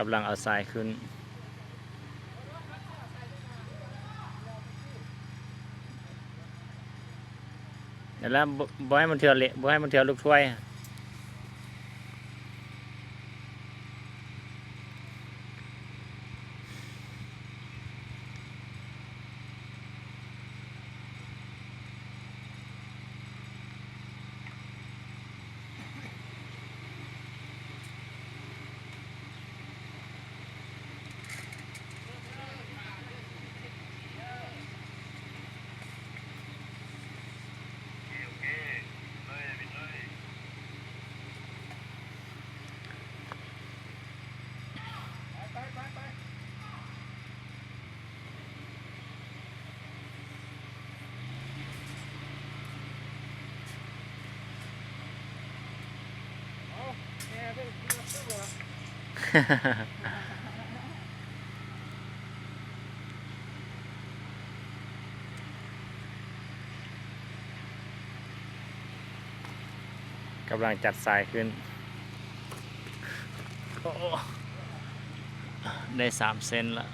ກຳລັງເອົາຊາຍຂຶ້ນ. ນັ້ນລະ ບໍ່ ບໍ່ໃຫ້ມັນເຖື່ອເລະ ບໍ່ໃຫ້ມັນເຖື່ອລູກຖ້ວຍ. ກຳລັງຈັດຊາຍຂຶ້ນ. ໂອ້ ໄດ້ສາມເສັ້ນລະ.